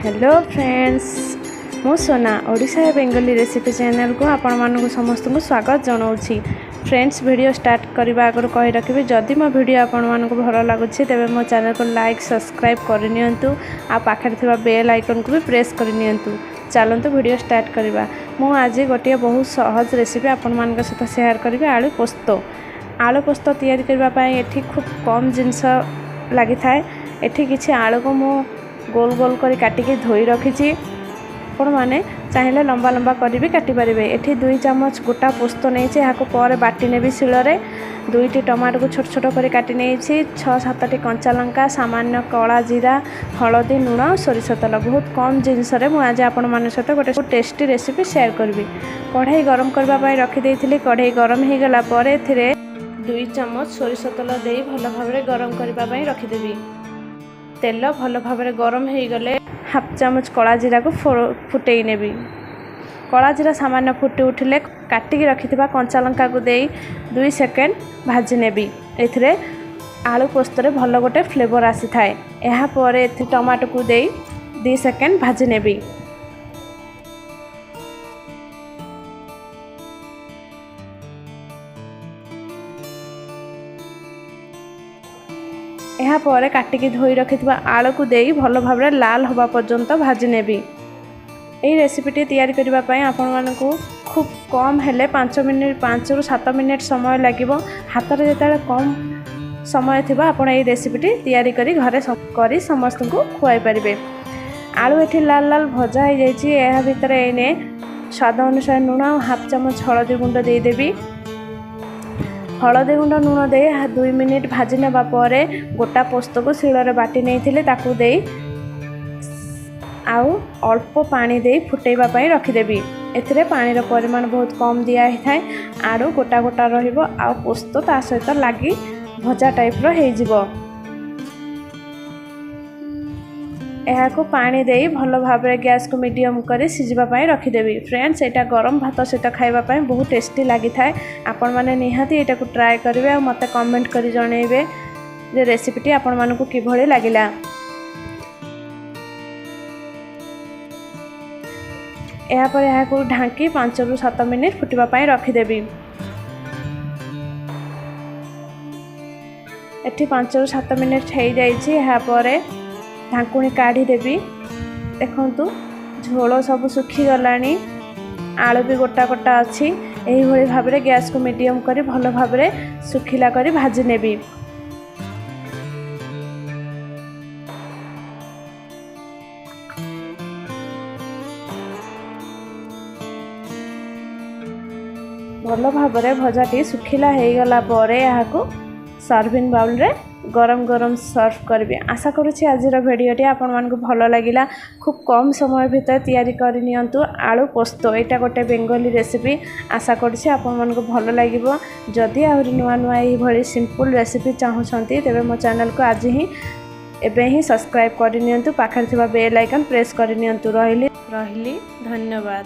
Hello friends, ମୁଁ Sona, Odisha Bengali recipe ଚ୍ୟାନେଲକୁ ଆପଣମାନଙ୍କୁ ସମସ୍ତଙ୍କୁ ସ୍ୱାଗତ ଜଣାଉଛି। ଫ୍ରେଣ୍ଡସ୍, ଭିଡ଼ିଓ ଷ୍ଟାର୍ଟ କରିବା ଆଗରୁ କହି ରଖିବି, ଯଦି ମୋ ଭିଡ଼ିଓ ଆପଣମାନଙ୍କୁ ଭଲ ଲାଗୁଛି, ତେବେ ମୋ ଚ୍ୟାନେଲକୁ ଲାଇକ୍, ସବସ୍କ୍ରାଇବ୍ କରିନିଅନ୍ତୁ ଆଉ ପାଖରେ ଥିବା ବେଲ୍ ଆଇକନ୍କୁ ବି ପ୍ରେସ୍ କରିନିଅନ୍ତୁ। ଚାଲନ୍ତୁ, ଭିଡ଼ିଓ ଷ୍ଟାର୍ଟ କରିବା। ମୁଁ ଆଜି ଗୋଟିଏ ବହୁତ ସହଜ ରେସିପି ଆପଣମାନଙ୍କ ସହିତ ସେୟାର କରିବି, ଆଳୁ ପୋସ୍ତ। ଆଳୁ ପୋସ୍ତ ତିଆରି କରିବା ପାଇଁ ଏଠି ଖୁବ୍ କମ୍ ଜିନିଷ ଲାଗିଥାଏ। ଏଠି କିଛି ଆଳୁକୁ ମୁଁ ଗୋଲ ଗୋଲ କରି କାଟିକି ଧୋଇ ରଖିଛି। ଆପଣମାନେ ଚାହିଁଲେ ଲମ୍ବା ଲମ୍ବା କରି ବି କାଟିପାରିବେ। ଏଠି 2 ଚାମଚ ଗୋଟା ପୋସ୍ତ ନେଇଛି, ଏହାକୁ ପରେ ବାଟି ନେବି ଶିଳରେ। ଦୁଇଟି ଟମାଟୋକୁ ଛୋଟ ଛୋଟ କରି କାଟି ନେଇଛି, ଛଅ ସାତଟି କଞ୍ଚା ଲଙ୍କା, ସାମାନ୍ୟ କଳା ଜିରା, ହଳଦୀ, ଲୁଣ, ସୋରିଷ ତେଲ। ବହୁତ କମ୍ ଜିନିଷରେ ମୁଁ ଆଜି ଆପଣମାନଙ୍କ ସହିତ ଗୋଟେ ଟେଷ୍ଟି ରେସିପି ସେୟାର କରିବି। କଢ଼େଇ ଗରମ କରିବା ପାଇଁ ରଖିଦେଇଥିଲି। କଢ଼େଇ ଗରମ ହେଇଗଲା ପରେ ଏଥିରେ 2 ଚାମଚ ସୋରିଷ ତେଲ ଦେଇ ଭଲ ଭାବରେ ଗରମ କରିବା ପାଇଁ ରଖିଦେବି। ତେଲ ଭଲ ଭାବରେ ଗରମ ହେଇଗଲେ ହାଫ୍ ଚାମଚ କଳା ଜିରାକୁ ଫୁଟେଇ ନେବି। କଳା ଜିରା ସାମାନ୍ୟ ଫୁଟି ଉଠିଲେ କାଟିକି ରଖିଥିବା କଞ୍ଚା ଲଙ୍କାକୁ ଦେଇ 2 ସେକେଣ୍ଡ ଭାଜି ନେବି। ଏଥିରେ ଆଳୁ ପୋସ୍ତରେ ଭଲ ଗୋଟେ ଫ୍ଲେଭର୍ ଆସିଥାଏ। ଏହାପରେ ଏଥିରେ ଟମାଟୋକୁ ଦେଇ 2 ସେକେଣ୍ଡ ଭାଜି ନେବି। ଏହାପରେ କାଟିକି ଧୋଇ ରଖିଥିବା ଆଳୁକୁ ଦେଇ ଭଲ ଭାବରେ ଲାଲ ହେବା ପର୍ଯ୍ୟନ୍ତ ଭାଜି ନେବି। ଏହି ରେସିପିଟି ତିଆରି କରିବା ପାଇଁ ଆପଣମାନଙ୍କୁ ଖୁବ୍ କମ୍ ହେଲେ 5 ମିନିଟ୍, 5ରୁ 7 ମିନିଟ୍ ସମୟ ଲାଗିବ। ହାତରେ ଯେତେବେଳେ କମ୍ ସମୟ ଥିବ, ଆପଣ ଏହି ରେସିପିଟି ତିଆରି କରି ଘରେ କରି ସମସ୍ତଙ୍କୁ ଖୁଆଇ ପାରିବେ। ଆଳୁ ଏଠି ଲାଲ ଲାଲ ଭଜା ହେଇଯାଇଛି। ଏହା ଭିତରେ ଏଇନେ ସ୍ୱାଦ ଅନୁସାରେ ଲୁଣ ଆଉ ହାଫ୍ ଚାମଚ ହଳଦୀ ଗୁଣ୍ଡ ଦେଇଦେବି। ହଳଦୀ ଗୁଣ୍ଡ, ଲୁଣ ଦେଇ 2 ମିନିଟ୍ ଭାଜି ନେବା ପରେ ଗୋଟା ପୋସ୍ତକୁ ଶିଳରେ ବାଟି ନେଇଥିଲି, ତାକୁ ଦେଇ ଆଉ ଅଳ୍ପ ପାଣି ଦେଇ ଫୁଟେଇବା ପାଇଁ ରଖିଦେବି। ଏଥିରେ ପାଣିର ପରିମାଣ ବହୁତ କମ୍ ଦିଆ ହେଇଥାଏ। ଆଳୁ ଗୋଟା ଗୋଟା ରହିବ ଆଉ ପୋସ୍ତ ତା ସହିତ ଲାଗି ଭଜା ଟାଇପ୍ର ହେଇଯିବ। ଏହାକୁ ପାଣି ଦେଇ ଭଲ ଭାବରେ ଗ୍ୟାସ୍କୁ ମିଡ଼ିୟମ୍ କରି ସିଝିବା ପାଇଁ ରଖିଦେବି। ଫ୍ରେଣ୍ଡସ୍, ଏଇଟା ଗରମ ଭାତ ସହିତ ଖାଇବା ପାଇଁ ବହୁତ ଟେଷ୍ଟି ଲାଗିଥାଏ। ଆପଣମାନେ ନିହାତି ଏଇଟାକୁ ଟ୍ରାଏ କରିବେ ଆଉ ମୋତେ କମେଣ୍ଟ କରି ଜଣାଇବେ ଯେ ରେସିପିଟି ଆପଣମାନଙ୍କୁ କିଭଳି ଲାଗିଲା। ଏହାପରେ ଏହାକୁ ଢାଙ୍କି 5ରୁ 7 ମିନିଟ୍ ଫୁଟିବା ପାଇଁ ରଖିଦେବି। ଏଠି 5ରୁ 7 ମିନିଟ୍ ହେଇଯାଇଛି। ଏହାପରେ ଢାଙ୍କୁଣୀ କାଢ଼ିଦେବି। ଦେଖନ୍ତୁ, ଝୋଳ ସବୁ ଶୁଖିଗଲାଣି, ଆଳୁ ବି ଗୋଟା ଗୋଟା ଅଛି। ଏହିଭଳି ଭାବରେ ଗ୍ୟାସ୍କୁ ମିଡ଼ିୟମ୍ କରି ଭଲ ଭାବରେ ଶୁଖିଲା କରି ଭାଜି ନେବି। ଭଲ ଭାବରେ ଭଜାଟି ଶୁଖିଲା ହେଇଗଲା ପରେ ଏହାକୁ ସର୍ଭିଂ ବାଉଲ୍ରେ ଗରମ ଗରମ ସର୍ଭ କରିବି। ଆଶା କରୁଛି ଆଜିର ଭିଡ଼ିଓଟି ଆପଣମାନଙ୍କୁ ଭଲ ଲାଗିଲା। ଖୁବ୍ କମ୍ ସମୟ ଭିତରେ ତିଆରି କରିନିଅନ୍ତୁ ଆଳୁ ପୋସ୍ତ। ଏଇଟା ଗୋଟେ ବେଙ୍ଗଲୀ ରେସିପି। ଆଶା କରୁଛି ଆପଣମାନଙ୍କୁ ଭଲ ଲାଗିବ। ଯଦି ଆହୁରି ନୂଆ ନୂଆ ଏହିଭଳି ସିମ୍ପଲ୍ ରେସିପି ଚାହୁଁଛନ୍ତି, ତେବେ ମୋ ଚ୍ୟାନେଲକୁ ଆଜି ହିଁ, ଏବେ ହିଁ ସବସ୍କ୍ରାଇବ୍ କରିନିଅନ୍ତୁ। ପାଖରେ ଥିବା ବେଲ୍ ଆଇକନ୍ ପ୍ରେସ୍ କରିନିଅନ୍ତୁ। ରହିଲି, ରହିଲି, ଧନ୍ୟବାଦ।